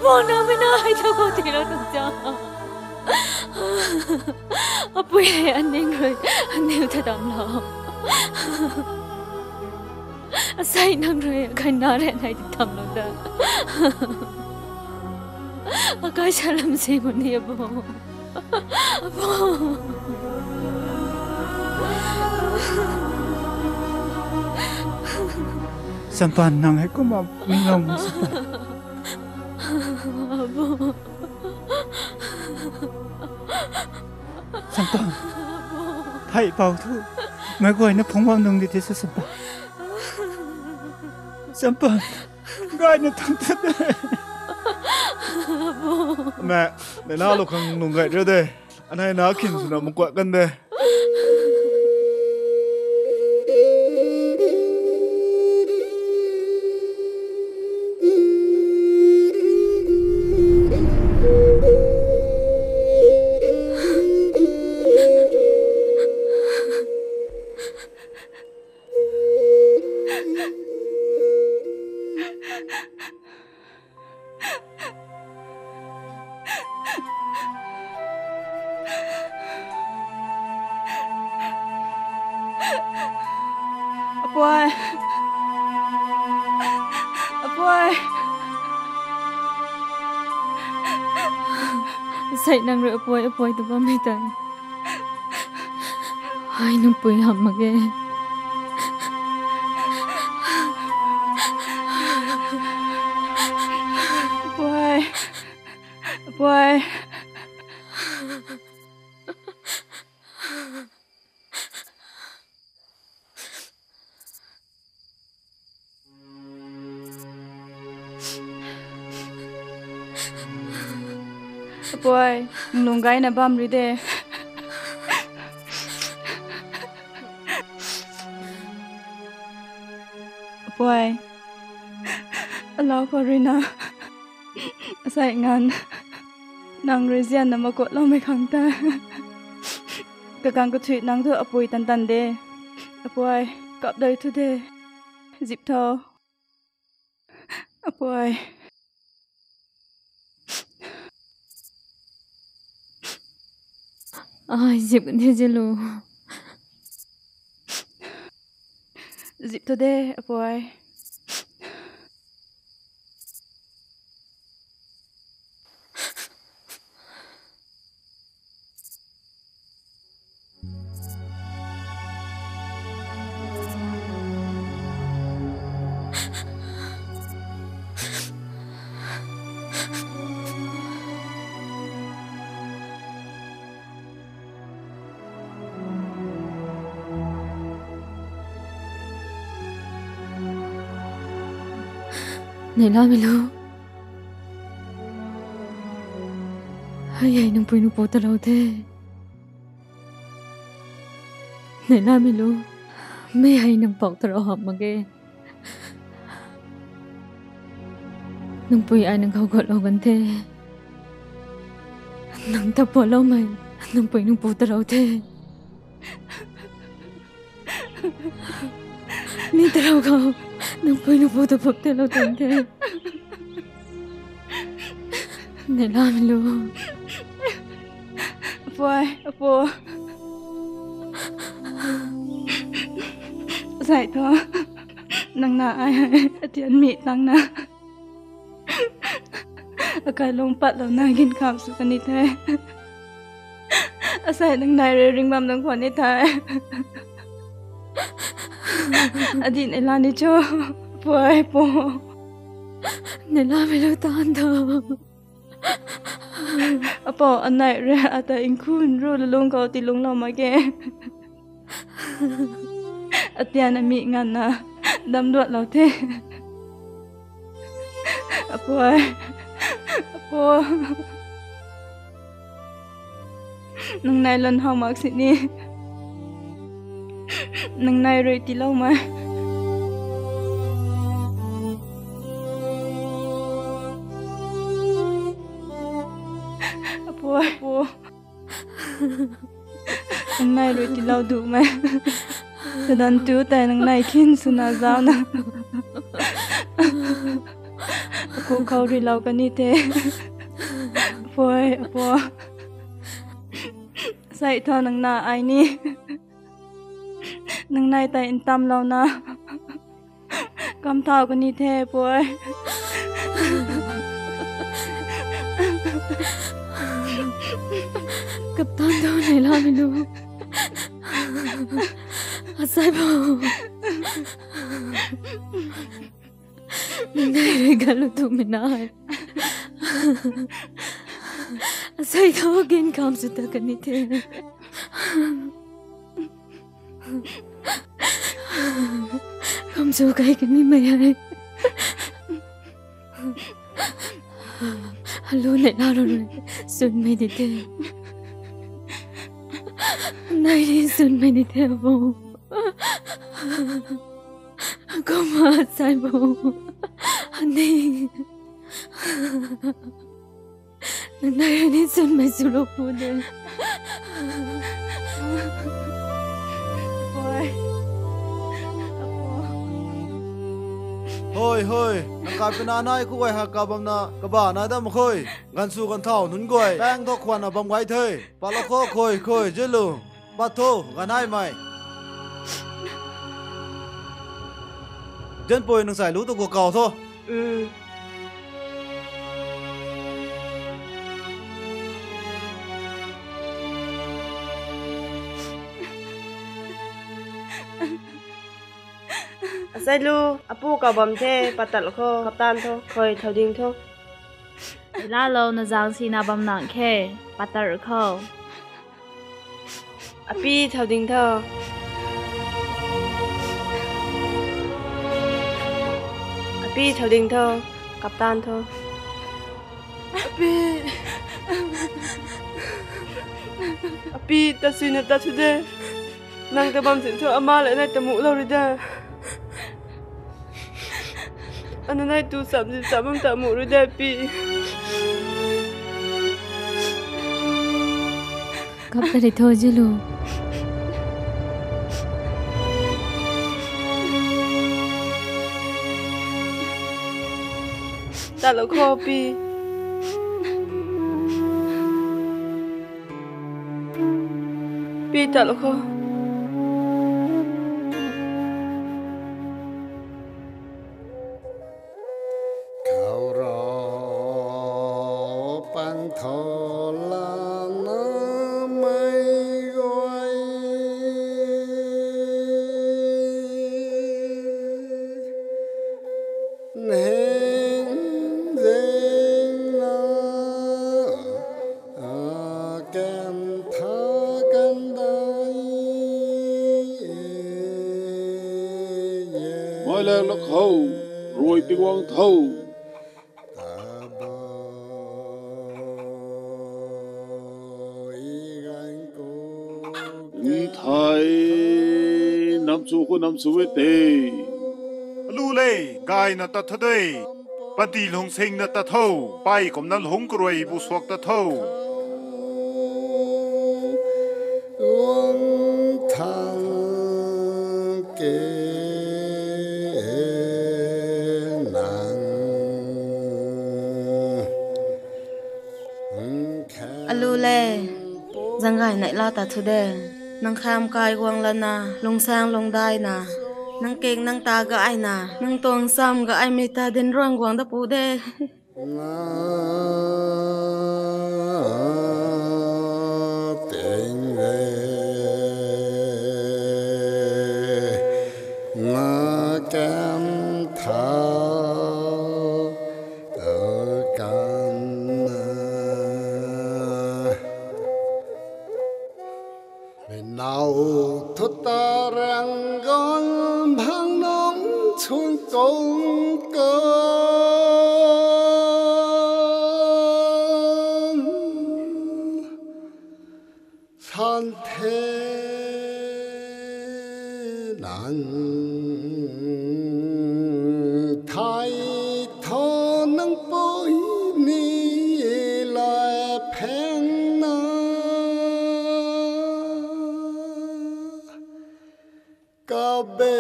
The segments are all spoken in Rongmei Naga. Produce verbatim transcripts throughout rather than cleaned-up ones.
Pona mei na hai tho khou ti lo tuang cha. Apui hei aning rui aniw ta dam lo. Asei nang rui akai na re nai ti tam lo da. Akai salam si mu ni abo. Abo. Sampan nang hei kumna ning lou mo Sampan. Sampan. Thei pou thu. Mei guayna phungc bam nung di the sa Sampan. Sampan. Gayna thang the. Mei, neihla lou khang nung gay riu de. Anei na khin swna makuat kan de. Apui. Apui. Sei nang rui apui, apui tu bammei tei. Ai, nang pui hamh mak ge. Apui. Apui. Apui, nang lung gayna bam ri de. Apui, alau khou ruina, asei nganv, nang rui zianna makuat loumei khang ta. Kakang kathui nang thu apui tan tan de. Apui, kap dai thu de. Zip tho. Apui. Ai, zip kan the zilu. Zip tho de, apui. Neihlamei lu. Hei hei nang pui nang pu ta lou the. Neihlamei lu. Mei hei nang pou ta lou hamh mak ge. Nang pui ai nang khou guat lou kan the. Nang ta puat loumei. Nang pui nang pu ta lou the. Mi ta lou khou, nang pui nang pu ta phap te lou tuang the. Neihlamei lu. Apui, apu. Zay thu, nang na ai hei, atian mi tang na. Akai lung patlouna ginkham sw kan ni the. Asei nang nai rui ring bam nang khwan ni the. Adih neihla ni cho, puai pu. Neihlamei lu tan tho. Apou anei rui ata nkhun ru lulung khou tilunglou mak ge. Atian ami nganvna damduatlou the. Apuai, apu. Nang nai lun how mak sini. Nang nai rui tiiloumei. Apuai, apu. Nang nai rui tiilou dumei. Kadan tu tei nang nai khin swna zaucna. Pu khou rilou kani the. Pui, apu. Sai tho nang na ai ni. Nang nai tei ntamlou na. Kam thau kani the, pui. Kaptan tho nei la mi lu. Asai bo. Nang nai rui galu tu mi nai. Asai tho gin kam su ta kani the. Kam su kai kani mei hai. Alu nei la lu rui sunmei di the. Nai rui sunmei di the bo. Kumna sai bo. Ani. Nang nai rui ni sunmei su lou pu de. Pui. Apu. Hoi, hoi. Nang kapina nai khou guay ha kabamna kaba nai dam khui. Gansu ganthau nunc guay. Pang tho khwanna bam gay the. Patlou kho, khui, khui, zilu. Pat tho, ganv naimei. Zianpui nang sai lu tu gu kau tho. Asai lu, apu kau bam the, patat kho, kaptan tho, khui thau ding tho. Lalouna zang sina bam nang khe, patat kho. Api thau ding tho. Api thau ding tho, kaptan tho. Api. Api, ta suina ta thu de. Nang ta bam sin thu ama le nai ta mu lou ri de. Ana nai tu sam zin sam bam ta mu ri de, pi. Kap ta ri tho, zilu. Talou kho, pi. Pi, talou kho. Khou rui pang tho lana mei guay. Nang zingna, a, kan tha kan dai. Mei lak lak khou, rui pi guang tho. Nthai, nam chu khou nam chu e te. Alu le, gayna tat tho de. Pati lung singna tat tho. Pei kumna lung karui bu suak tat tho. Lung thang ke nang. Alu le, zanggay nei la ta thu de. Nang kham kai guang lana, lungsang lungdaina, nang keng nang ta gaina, nang tuang sam gaimei ta din ruang guang da pu de. Nga ting le, nga kam tha, kan na. Mei nau thu ta rang gan bhang nang chun kong kan. San the nang thai tho nang pui ni lai pheng na ka ben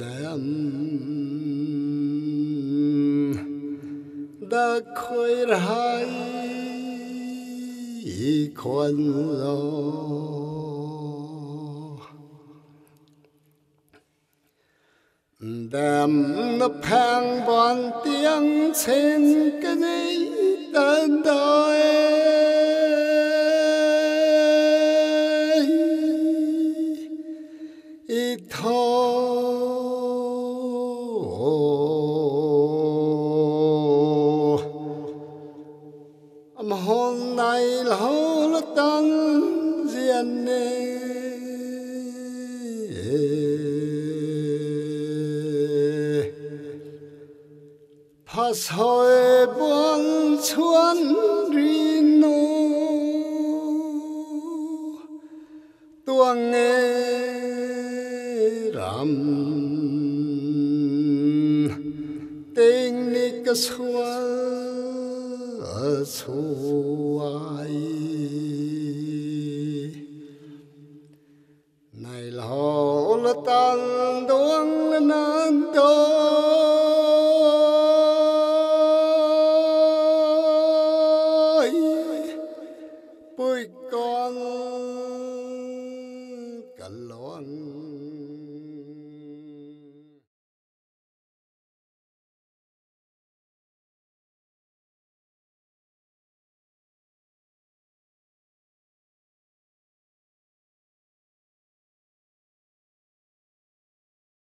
dem. Hei khwan lo. Ndamna phang ban tiang sin kani tandai. I tho. Amhon nai lou la tan zian ne. Phasoi buan chuan ri nu. Tuang e ram ting ni kasual suai.